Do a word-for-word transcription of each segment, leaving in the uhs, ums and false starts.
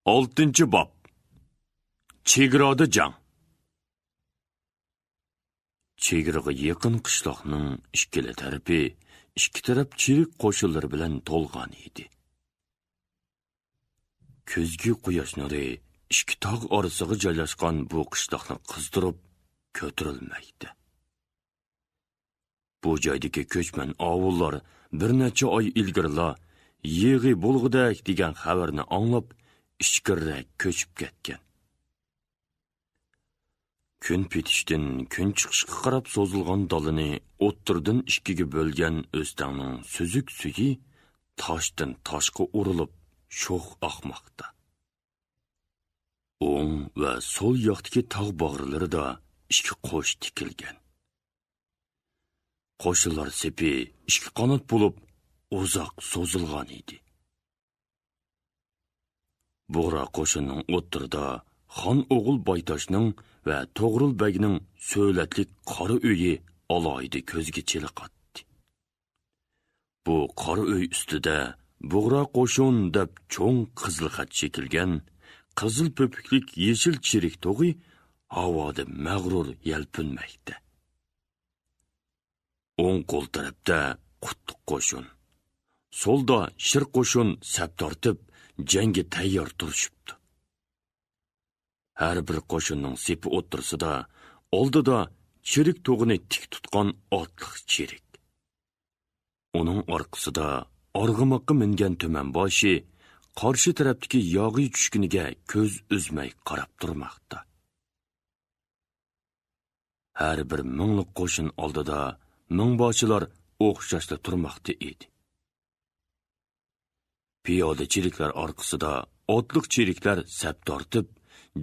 ئالتىنچى باب. چېگرادا جەڭ. چېگراغا يېقىن قىشلاقنىڭ ئىككىلا تەرىپى ئىككى تەرەپ چېرىك قوشۇنلىرى بىلەن تولغان ئىدى. كۈزگى قۇياش نۇرى ئىككى تاغ ئارىسىغا جايلاشقان بۇ قىشلاقنى قىزدۇرۇپ كۆتۈرۈلمەكتە. بۇ جايدىكى كۆچمەن ئاۋۇللار بىر نەچچە ئاي ئىلگىرىلا يېغى بولغۇدەك دېگەن خەۋەرنى ئاڭلاپ، ئىچكىرىرەك كۆچۈپ كەتكەن. كۈن پېتىشتىن كۈن چىقىشقا قاراپ سوزۇلغان دالىنى ئوتتۇرىدىن ئىككىگە بۆلگەن ئۆستەڭنىڭ سۈزۈك سۈيى تاشتىن تاشقا ئۇرۇلۇپ شوخ ئاقماقتا. ئوڭ ۋە سول ياقتىكى تاغ باغرىلىرىدا ئىككى قوش تىكىلگەن. قوشۇنلار سېپى ئىككى قانات بولۇپ ئۇزاق سوزۇلغان ئىدى. بۇغرا قوشۇننىڭ ئوتتۇرىدا خان ئوغۇل بايتاشنىڭ ۋە توغرۇل بەگنىڭ سۆلەتلىك قارا ئۆيى ئالاھىدە كۆزگە چېلىقاتتى. بۇ قارا ئۆي ئۈستىدە بۇغرا قوشۇن دەپ چوڭ قىزىل خەت چېكىلگەن قىزىل پۆپۈكلۈك يېشىل چېرىك تۇغى ھاۋادا مەغرۇر يەلپۈنمەكتە. ئوڭ قول تەرەپتە قۇتلۇق قوشۇن، سولدا شىر قوشۇن سەپ تارتىپ، جەڭگە تەييار تۇرۇشۇپتۇ. ھەر بىر قوشۇننىڭ سېپى ئوتتۇرىسىدا، ئالدىدا چېرىك تۇغىنى تىك تۇتقان ئاتلىق چېرىك. ئۇنىڭ ئارقىسىدا ئارغىماققا مىنگەن تۈمەنباشى قارشى تەرەپتىكى ياغىي چۈشكىنىگە كۆز ئۈزمەي قاراپ تۇرماقتا. ھەر بىر مىڭلىق قوشۇن ئالدىدا مىڭباشىلار ئوخشاشلا تۇرماقتا ئىدى. پىيادە چېرىكلەر ئارقىسىدا ئاتلىق چېرىكلەر سەپ تارتىپ،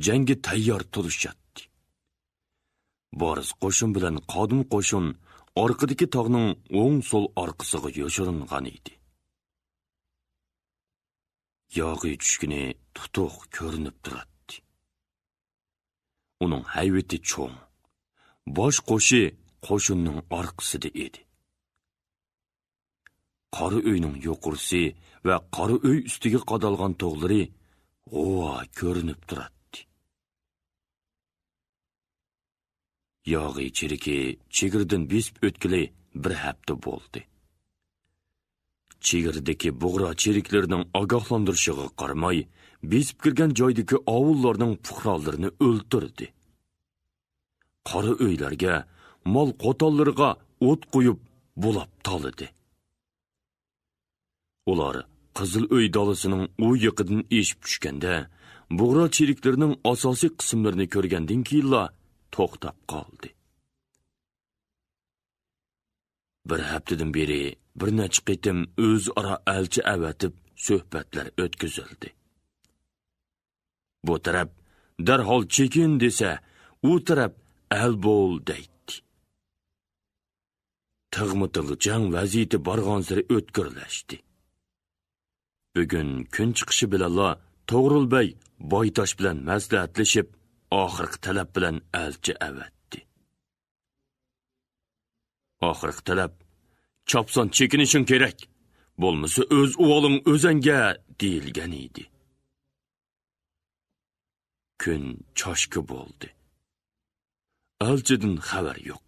جەڭگە تەييار تۇرۇشاتتى. بارس قوشۇن بىلەن قادىن قوشۇن ئارقىدىكى تاغنىڭ ئوڭ سول ئارقىسىغا يوشۇرۇنغان ئىدى. ياغىي چۈشكىنى تۇتۇق كۆرۈنۈپ تۇراتتى. ئۇنىڭ ھەيۋىتى چوڭ. باش قوشى قوشۇننىڭ ئارقىسىدا ئىدى. قارا ئۆينىڭ يۇقىرىسى ۋە قارا ئۆي ئۈستىگە قادالغان تۇغلىرى غۇۋا كۆرۈنۈپ تۇراتتى. ياغىي چېرىكى چېگرىدىن بېسىپ ئۆتكىلى بىر ھەپتە بولدى. چېگرىدىكى بۇغرا چېرىكلىرىنىڭ ئاگاھلاندۇرۇشىغا قارىماي، بېسىپ كىرگەن جايدىكى ئاۋۇللارنىڭ پۇقرالىرىنى ئۆلتۈردى. قارا ئۆيلەرگە، مال قوتانلىرىغا ئوت قويۇپ، بۇلاپ تالىدى. ئۇلار قىزىل ئۆي دالىسىنىڭ ئۇ يېقىدىن ئېشىپ چۈشكەندە، بۇغرا چېرىكلىرىنىڭ ئاساسىي قىسىملىرىنى كۆرگەندىن كېيىنلا توختاپ قالدى. بىر ھەپتىدىن بېرى بىر نەچچە قېتىم ئۆزئارا ئەلچى ئەۋەتىپ سۆھبەتلەر ئۆتكۈزۈلدى. بۇ تەرەپ دەرھال چېكىن دېسە، ئۇ تەرەپ ئەل بول دەيتتى. تىغمۇ تىغ جەڭ ۋەزىيىتى بارغانسېرى ئۆتكۈرلەشتى. بۈگۈن كۈن چىقىشى بىلەنلا توغرۇل بەگ بايتاش بىلەن مەسلىھەتلىشىپ، ئاخىرقى تەلەپ بىلەن ئەلچى ئەۋەتتى. ئاخىرقى تەلەپ، «چاپسان چېكىنىشىڭ كېرەك، بولمىسا ئۆز ئۇۋالىڭ ئۆزەڭگە» دېيىلگەن ئىدى. كۈن چاشكا بولدى. ئەلچىدىن خەۋەر يوق.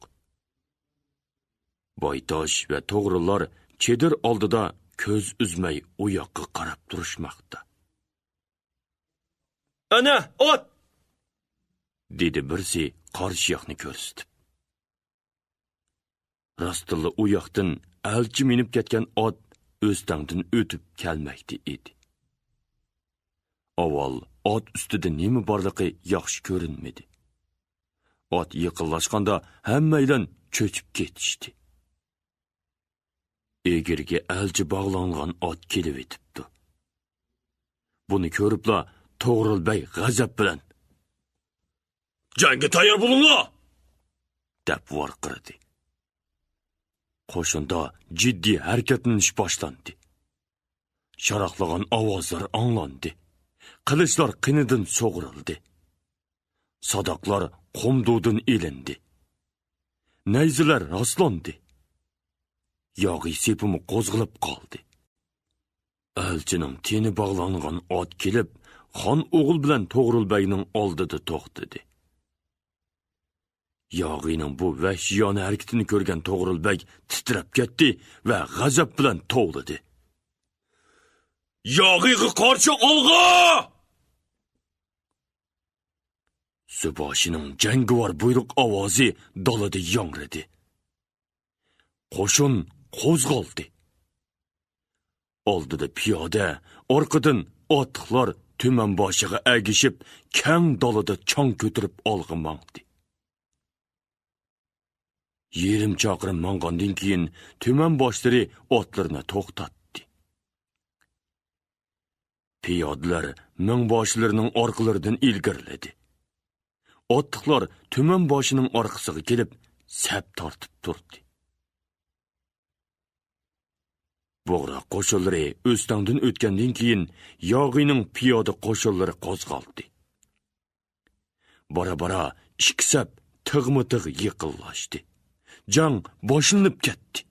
بايتاش ۋە توغرىلار چېدىر ئالدىدا كۆز ئۈزمەي ئۇ ياققا قاراپ تۇرۇشماقتا. «ئەنە، ئات!» دېدى بىرسى قارشى ياقنى كۆرسىتىپ. راستتىنلا ئۇ ياقتىن ئەلچى مىنىپ كەتكەن ئات ئۆستەڭدىن ئۆتۈپ كەلمەكتە ئىدى. ئاۋۋال ئات ئۈستىدە نېمە بارلىقى ياخشى كۆرۈنمىدى. ئات يېقىنلاشقاندا ھەممەيلەن چۆچۈپ كېتىشتى. ئېگىرگە ئەلچى باغلانغان ئات كېلىۋېتىپتۇ. بۇنى كۆرۈپلا توغرۇل بەگ غەزەپ بىلەن، «جەڭگە تەييار بولۇڭلار!» دەپ ۋارقىرىدى. قوشۇندا جىددىي ھەرىكەتلىنىش باشلاندى. شاراقلىغان ئاۋازلار ئاڭلاندى. قىلىچلار قېنىدىن سۇغۇرۇلدى. ساداقلار قومدۇدىن ئېلىندى. نەيزىلەر راسلاندى. ياغىي سېپىمۇ قوزغىلىپ قالدى. ئەلچىنىڭ تېنى باغلانغان ئات كېلىپ، خان ئوغۇل بىلەن توغرۇل بەگنىڭ ئالدىدا توختىدى. ياغىينىڭ بۇ ۋەھشىيانە ھەرىكىتىنى كۆرگەن توغرۇل بەگ تىترەپ كەتتى ۋە غەزەپ بىلەن توۋلىدى: «ياغىيغا قارشى ئالغا!» سۇباشىنىڭ جەڭگىۋار بۇيرۇق ئاۋازى دالىدا ياڭرىدى. قوشۇن قوزغالدى. ئالدىدا پىيادە، ئارقىدىن ئاتلىقلار تۈمەن باشىغا ئەگىشىپ، كەڭ دالىدا چاڭ كۆتۈرۈپ ئالغا ماڭدى. يېرىم چاقىرىم ماڭغاندىن كېيىن، تۈمەن باشلىرى ئاتلىرىنى توختاتتى. پىيادىلەر مىڭباشلىرىنىڭ ئارقىلىرىدىن ئىلگىرىلىدى. ئاتلىقلار تۈمەن باشىنىڭ ئارقىسىغا كېلىپ، سەپ تارتىپ تۇردى. بۇغرا قوشۇنلىرى ئۆستەڭدىن ئۆتكەندىن كېيىن، ياغىينىڭ پىيادە قوشۇنلىرى قوزغالدى. بارا-بارا ئىككى سەپ تىغمۇ-تىغ يېقىنلاشتى. جەڭ باشلىنىپ كەتتى.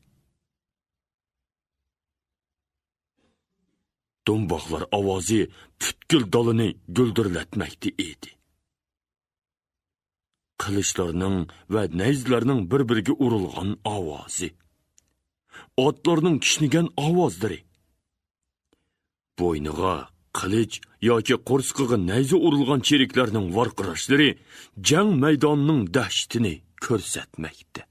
دۇمباقلار ئاۋازى پۈتكۈل دالىنى گۈلدۈرلەتمەكتە ئىدى. قىلىچلارنىڭ ۋە نەيزىلەرنىڭ بىر-بىرىگە ئۇرۇلغان ئاۋازى، ئاتلارنىڭ كىشنىگەن ئاۋازلىرى، بوينىغا قىلىچ ياكى قورسىقىغا نەيزە ئۇرۇلغان چېرىكلەرنىڭ ۋارقىراشلىرى جەڭ مەيدانىنىڭ دەھشىتىنى كۆرسەتمەكتە.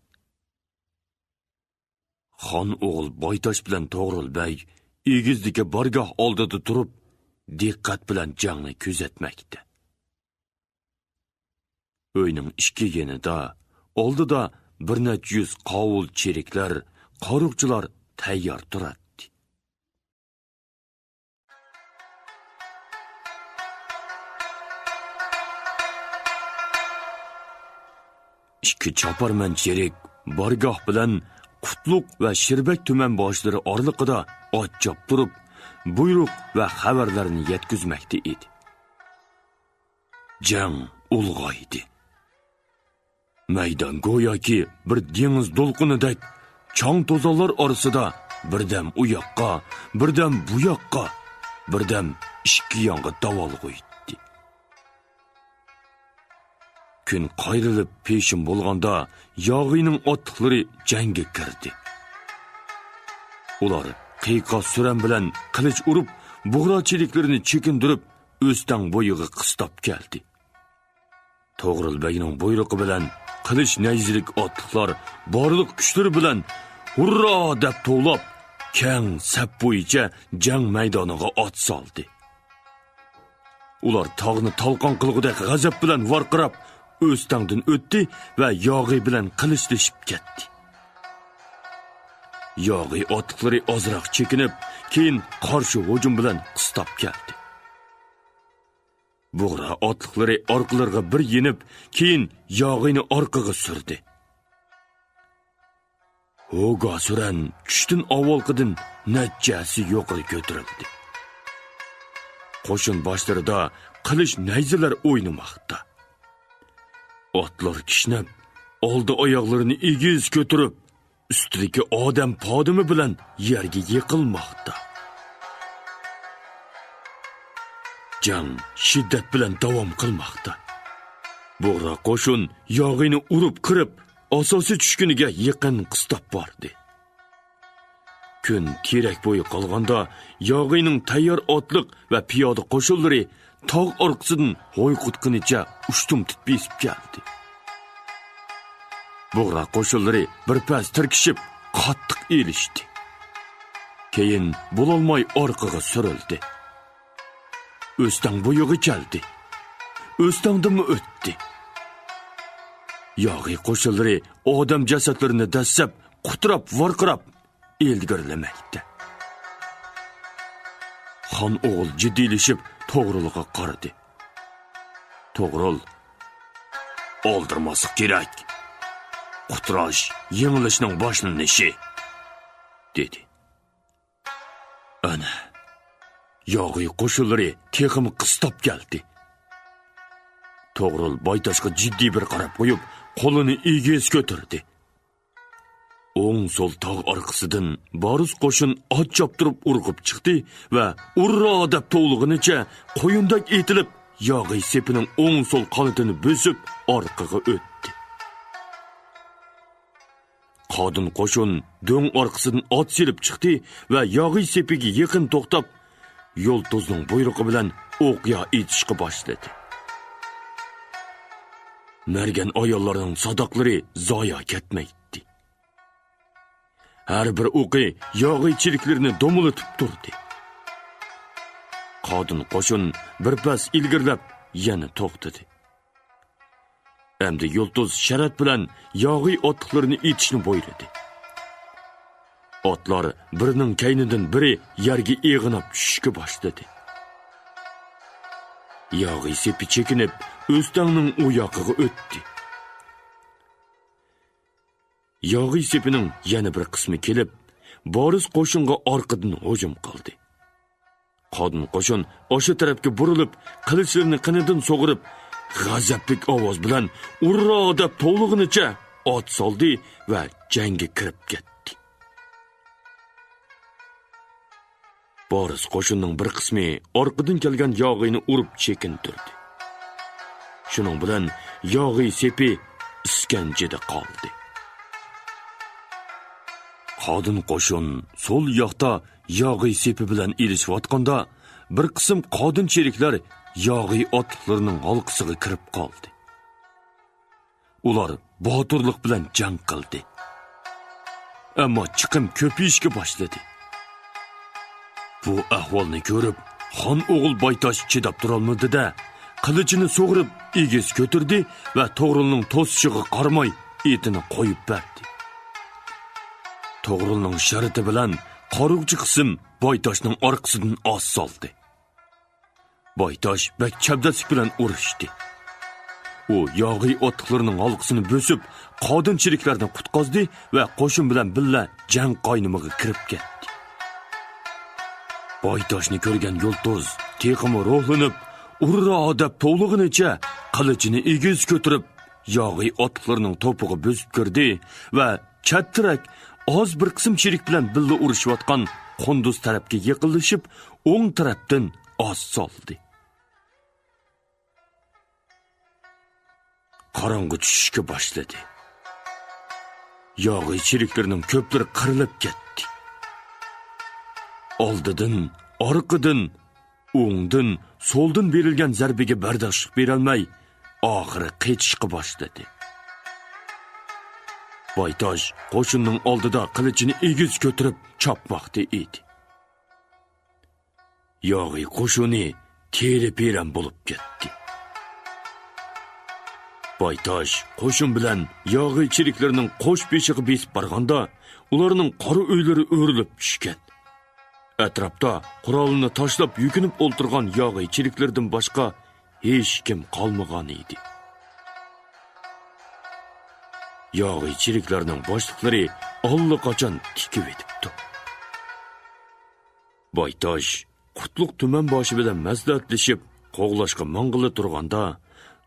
خان ئوغۇل بايتاش بىلەن توغرۇل بەگ ئېگىزدىكى بارگاھ ئالدىدا تۇرۇپ، دىققەت بىلەن جەڭنى كۆزەتمەكتە. ئۆينىڭ ئىككى يېنىدا، ئالدىدا بىر نەچچە يۈز قاۋۇل چېرىكلەر، قارۇقچىلار تەييار تۇراتتى. ئىككى چاپارمەن چېرىك بارگاھ بىلەن قۇتلۇق ۋە شىربەك تۈمەن باشلىرى ئارىلىقىدا ئات چاپتۇرۇپ، بۇيرۇق ۋە خەۋەرلەرنى يەتكۈزمەكتە ئىدى. جەڭ ئۇلغايدى. مەيدان گوياكى بىر دېڭىز دولقۇنىدەك چاڭ-توزانلار ئارىسىدا بىردەم ئۇ ياققا، بىردەم بۇ ياققا، بىردەم ئىككى يانغا داۋالغۇيتتى. كۈن قايرىلىپ پېشىن بولغاندا، ياغىينىڭ ئاتلىقلىرى جەڭگە كىردى. ئۇلار قىيقا-سۈرەن بىلەن قىلىچ ئۇرۇپ، بۇغرا چېرىكلىرىنى چېكىندۈرۈپ، ئۆستەڭ بويىغا قىستاپ كەلدى. توغرۇل بەگنىڭ بۇيرۇقى بىلەن قىلىچ نەيزىلىك ئاتلىقلار بارلىق كۈچلىرى بىلەن «ھۇررا!» دەپ توۋلاپ، كەڭ سەپ بويىچە جەڭ مەيدانىغا ئات سالدى. ئۇلار تاغنى تالقان قىلغۇدەك غەزەپ بىلەن ۋارقىراپ، ئۆستەڭدىن ئۆتتى ۋە ياغىي بىلەن قىلىچلىشىپ كەتتى. ياغىي ئاتلىقلىرى ئازراق چېكىنىپ، كېيىن قارشى ھۇجۇم بىلەن قىستاپ كەلدى. بۇغرا ئاتلىقلىرى ئارقىلىرىغا بىر يېنىپ، كېيىن ياغىينى ئارقىغا سۈردى. ھوگا-سۈرەن چۈشتىن ئاۋۋالقىدىن نەچچە ھەسسە يۇقىرى كۆتۈرۈلدى. قوشۇن باشلىرىدا قىلىچ نەيزىلەر ئوينىماقتا. ئاتلار كىشنەپ، ئالدى ئاياغلىرىنى ئېگىز كۆتۈرۈپ، ئۈستىدىكى ئادەم پادىمى بىلەن يەرگە يىقىلماقتا. جەڭ شىددەت بىلەن داۋام قىلماقتا. بۇغرا قوشۇن ياغىينى ئۇرۇپ قىرىپ، ئاساسىي چۈشكۈنىگە يېقىن قىستاپ باردى. كۈن تېرەك بويى قالغاندا، ياغىينىڭ تەييار ئاتلىق ۋە پىيادە قوشۇنلىرى تاغ ئارقىسىدىن ھويقۇتقىنىچە ئۇشتۇمتۇت بېسىپ كەلدى. بۇغرا قوشۇنلىرى بىر پەس تىركىشىپ، قاتتىق ئېلىشتى. كېيىن بولالماي ئارقىغا سۈرۈلدى. ئۆستەڭ بويىغا كەلدى. ئۆستەڭدىنمۇ ئۆتتى. ياغىي قوشۇنلىرى ئادەم جەسەتلىرىنى دەسسەپ، قۇتراپ، ۋارقىراپ ئىلگىرىلىمەكتە. خان ئوغۇل جىددىيلىشىپ توغرۇلغا قارىدى. توغرۇل: «ئالدىرىماسلىق كېرەك. قۇتراش يېڭىلىشنىڭ باشلىنىشى» دېدى. ئەنە، ياغىي قوشۇنلىرى تېخىمۇ قىستاپ كەلدى. توغرۇل بايتاشقا جىددىي بىر قاراپ قويۇپ، قولىنى ئېگىز كۆتۈردى. ئوڭ-سول تاغ ئارقىسىدىن بارس قوشۇن ئات چاپتۇرۇپ ئۇرغۇپ چىقتى ۋە ئۇررا دەپ توۋلىغىنىچە قويۇندەك ئېتىلىپ، ياغىي سېپىنىڭ ئوڭ-سول قانىتىنى بۆسۈپ ئارقىغا ئۆتتى. قادىن قوشۇن دۆڭ ئارقىسىدىن ئات سېلىپ چىقتى ۋە ياغىي سېپىگە يېقىن توختاپ، يۇلتۇزنىڭ بۇيرۇقى بىلەن ئوقيا ئېتىشقا باشلىدى. مەرگەن ئاياللارنىڭ ساداقلىرى زايا كەتمەيتتى. ھەر بىر ئوقى ياغىي چېرىكلىرىنى دومىلىتىپ تۇردى. قادىن قوشۇن بىر پەس ئىلگىرىلەپ، يەنە توختىدى. ئەمدى يۇلتۇز شەرەت بىلەن ياغىي ئاتلىقلىرىنى ئېتىشنى بۇيرۇدى. ئاتلار بىرىنىڭ كەينىدىن بىرى يەرگە ئېغىناپ چۈشۈشكە باشلىدى. ياغىي سېپى چېكىنىپ، ئۆستەڭنىڭ ئۇ ياقىغا ئۆتتى. ياغىي سېپىنىڭ يەنە بىر قىسمى كېلىپ، بارس قوشۇنغا ئارقىدىن ھۇجۇم قىلدى. قادىن قوشۇن ئاشۇ تەرەپكە بۇرۇلۇپ، قىلىچلىرىنى قېنىدىن سۇغۇرۇپ، غەزەپلىك ئاۋاز بىلەن ئۇررا دەپ توۋلىغىنىچە ئات سالدى ۋە جەڭگە كىرىپ كەتتى. بارس قوشۇننىڭ بىر قىسمى ئارقىدىن كەلگەن ياغىينى ئۇرۇپ چېكىندۈردى. شۇنىڭ بىلەن ياغىي سېپى ئىسكەنجىدە قالدى. قادىن قوشۇن سول ياقتا ياغىي سېپى بىلەن ئېلىشىۋاتقاندا، بىر قىسىم قادىن چېرىكلەر ياغىي ئاتلىقلىرىنىڭ ھالقىسىغا كىرىپ قالدى. ئۇلار باتۇرلۇق بىلەن جەڭ قىلدى. ئەمما چىقىم كۆپىيىشكە باشلىدى. بۇ ئەھۋالنى كۆرۈپ، خان ئوغۇل بايتاش چىداپ تۇرالمىدى-دە، قىلىچىنى سۇغۇرۇپ ئېگىز كۆتۈردى ۋە توغرۇلنىڭ توسۇشىغا قارىماي ئېتىنى قويۇپ بەردى. توغرۇلنىڭ شەرىتى بىلەن قارىغۇچى قىسىم بايتاشنىڭ ئارقىسىدىن ئاز سالدى. بايتاش بەك چەبدەسلىك بىلەن ئۇرۇشتى. ئۇ ياغىي ئاتلىقلىرىنىڭ ھالقىسىنى بۆسۈپ، قادىن چېرىكلەرنى قۇتقازدى ۋە قوشۇن بىلەن بىللە جەڭ قاينىمىغا كىرىپ كەتتى. بايتاشنى كۆرگەن يۇلتۇز تېخىمۇ روھلىنىپ، ئۇررا دەپ توۋلىغىنىچە قىلىچىنى ئېگىز كۆتۈرۈپ، ياغىي ئاتلىقلىرىنىڭ توپىغا بۆسۈپ كىردى ۋە چەتتىرەك ئاز بىر قىسىم چېرىك بىلەن بىللە ئۇرۇشۇۋاتقان قۇندۇز تەرەپكە يېقىنلىشىپ، ئوڭ تەرەپتىن ئاز سالدى. قاراڭغۇ چۈشۈشكە باشلىدى. ياغىي چېرىكلىرىنىڭ كۆپلىرى قىرىلىپ كەتتى. ئالدىدىن، ئارقىدىن، ئوڭدىن، سولدىن بېرىلگەن زەربىگە بەرداشلىق بېرەلمەي، ئاخىرى قېچىشقا باشلىدى. بايتاش قوشۇننىڭ ئالدىدا قىلىچىنى ئېگىز كۆتۈرۈپ چاپماقتا ئىدى. ياغىي قوشۇنى تېرە-پېرەن بولۇپ كەتتى. بايتاش قوشۇن بىلەن ياغىي چېرىكلىرىنىڭ قوش بېشىغا بېسىپ بارغاندا، ئۇلارنىڭ قارا ئۆيلىرى ئۆرۈلۈپ چۈشكەن. ئەتراپتا قورالىنى تاشلاپ يۈكۈنۈپ ئولتۇرغان ياغىي چېرىكلىرىدىن باشقا ھېچكىم قالمىغان ئىدى. ياغىي چېرىكلەرنىڭ باشلىقلىرى ئاللىقاچان تىكىۋېتىپتۇ. بايتاش قۇتلۇق تۈمەنباشى بىلەن مەسلىھەتلىشىپ، قوغلاشقا ماڭغىلى تۇرغاندا،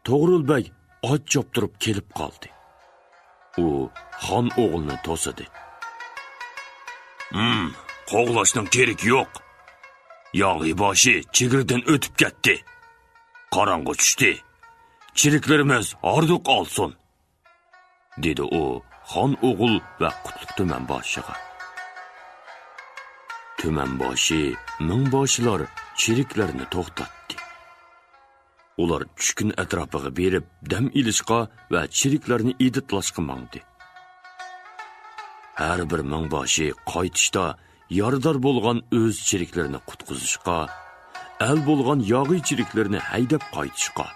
توغرۇل بەگ ئات چاپتۇرۇپ كېلىپ قالدى. ئۇ خان ئوغلىنى توسىدى. ھىم، قوغلاشنىڭ كېرىكى يوق. ياغىي باشى چېگرىدىن ئۆتۈپ كەتتى. قاراڭغۇ چۈشتى. چېرىكلىرىمىز ھاردۇق ئالسۇن، دېدى ئۇ خان ئوغۇل ۋە قۇتلۇق تۈمەنباشىغا. تۈمەنباشى، مىڭباشىلار چېرىكلەرنى توختاتتى. ئۇلار چۈشكۈن ئەتراپىغا بېرىپ دەم ئېلىشقا ۋە چېرىكلەرنى ئىدىتلاشقا ماڭدى. ھەر بىر مىڭباشى قايتىشتا يارىدار بولغان ئۆز چېرىكلىرىنى قۇتقۇزۇشقا، ئەل بولغان ياغىي چېرىكلىرىنى ھەيدەپ قايتىشقا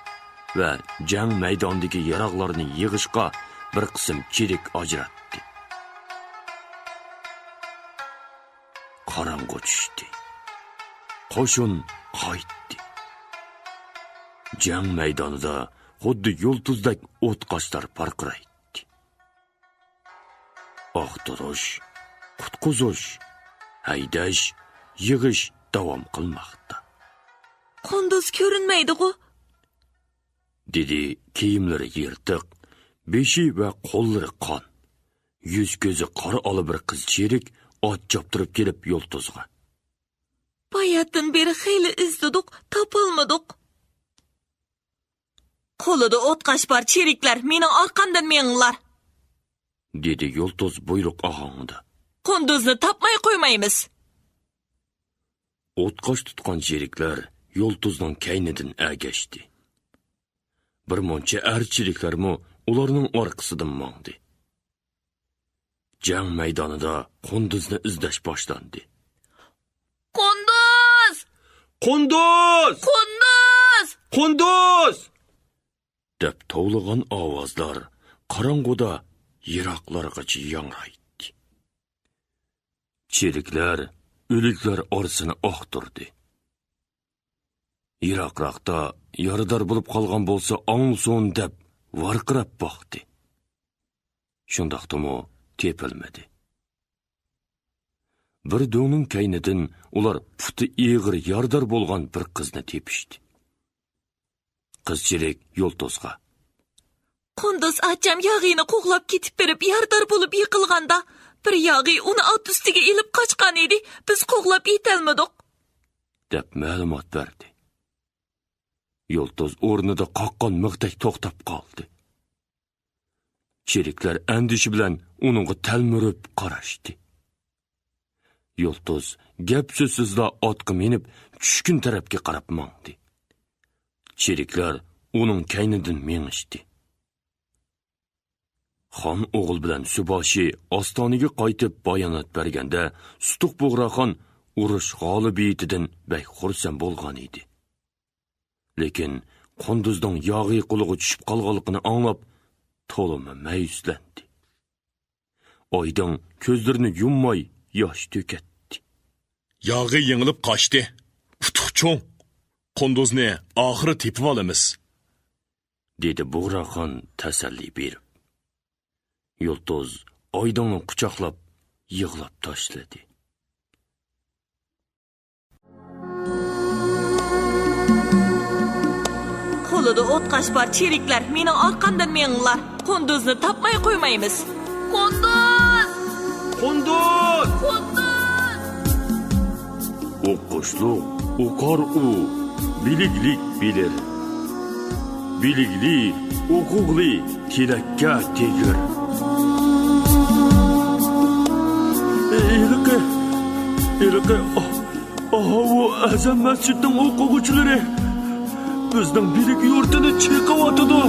ۋە جەڭ مەيدانىدىكى ياراغلارنى يىغىشقا بىر قىسىم چېرىك ئاجراتتى. قاراڭغۇ چۈشتى. قوشۇن قايتتى. جەڭ مەيدانىدا خۇددى يۇلتۇزدەك ئوتقاشلار پارقىرايتتى. ئاختۇرۇش، قۇتقۇزۇش، ھەيدەش، يىغىش داۋام قىلماقتا. قۇندۇز كۆرۈنمەيدىغۇ؟ دېدى كىيىملىرى يىرتىق، بېشى ۋە قوللىرى قان، يۈز-كۆزى قارا ئالا بىر قىز چېرىك ئات چاپتۇرۇپ كېلىپ يۇلتۇزغا: باياتىن بېرى خېلى ئىزدىدۇق، تاپالمىدۇق. قولىدا ئوتقاش بار چېرىكلەر، مېنىڭ ئارقامدىن مېڭىڭلار، دېدى يۇلتۇز بۇيرۇق ئاھاڭىدا. قۇندۇزنى تاپماي قويمايمىز. ئوتقاش تۇتقان چېرىكلەر يۇلتۇزنىڭ كەينىدىن ئەگەشتى. بىر مۇنچە ئەر چېرىكلەرمۇ ئۇلارنىڭ ئارقىسىدىن ماڭدى. جەڭ مەيدانىدا قۇندۇزنى ئىزدەش باشلاندى. قۇندۇز! قۇندۇز! قۇندۇز! قۇندۇز! دەپ توۋلىغان ئاۋازلار قاراڭغۇدا يىراقلارغىچە ياڭرايتتى. چېرىكلەر ئۆلۈكلەر ئارىسىنى ئاختۇردى. يىراقراقتا يارىدار بولۇپ قالغان بولسا ئاڭلىسۇن دەپ ۋارقىراپ باقتى. شۇنداقتىمۇ تېپىلمىدى. بىر دۆڭنىڭ كەينىدىن ئۇلار پۇتى ئېغىر يارىدار بولغان بىر قىزنى تېپىشتى. قىز چېرىك يۇلتۇزغا: قۇندۇز ئاچام ياغىنى قوغلاپ كېتىپ بېرىپ يارىدار بولۇپ يىقىلغاندا، بىر ياغى ئۇنى ئات ئۈستىگە ئېلىپ قاچقان ئىدى، بىز قوغلاپ يېتەلمىدۇق، دەپ مەلۇمات بەردى. يۇلتۇز ئورنىدا قاققان مىختەك توختاپ قالدى. چېرىكلەر ئەندىشە بىلەن ئۇنىڭغا تەلمۈرۈپ قاراشتى. يۇلتۇز گەپ-سۆزسىزلا ئاتقا مىنىپ، چۈشكۈن تەرەپكە قاراپ ماڭدى. چېرىكلەر ئۇنىڭ كەينىدىن مېڭىشتى. خان ئوغۇل بىلەن سۇباشى ئاستانىگە قايتىپ بايانات بەرگەندە، سۇتۇق بۇغراخان ئۇرۇش غالىبىيىتىدىن بەك خۇرسەن بولغان ئىدى. لېكىن قۇندۇزنىڭ ياغى قولىغا چۈشۈپ قالغانلىقىنى ئاڭلاپ، تولىمۇ مەيۈسلەندى. ئايدىڭ كۆزلىرىنى يۇمماي ياش تۆكەتتى. ياغى يېڭىلىپ قاچتى. ئۇتۇق چوڭ. قۇندۇزنى ئاخىرى تېپىۋالىمىز، دېدى بۇغراخان تەسەللى بېرىپ. يۇلتۇز ئايدىڭنى قۇچاقلاپ يىغلاپ تاشلىدى. قولىدا ئوتقاش بار چېرىكلەر، مېنىڭ ئارقامدىن مېڭىڭلار. قۇندۇزنى تاپماي قويمايمىز. قۇندۇز! قۇندۇز! قۇندۇز! ئوقۇشلۇق ئوقار ئۇ، بىلىكلىك بىلىر. بىلىكلىك ئوقۇغلى تىلەككە تېگىر. ھېلىقى، ھېلىقى، ئاۋۇ ئەزەم مەسچىتنىڭ ئوقۇغۇچىلىرى بىزنىڭ بىلىك يۇرتىنى چېقىۋاتىدۇ.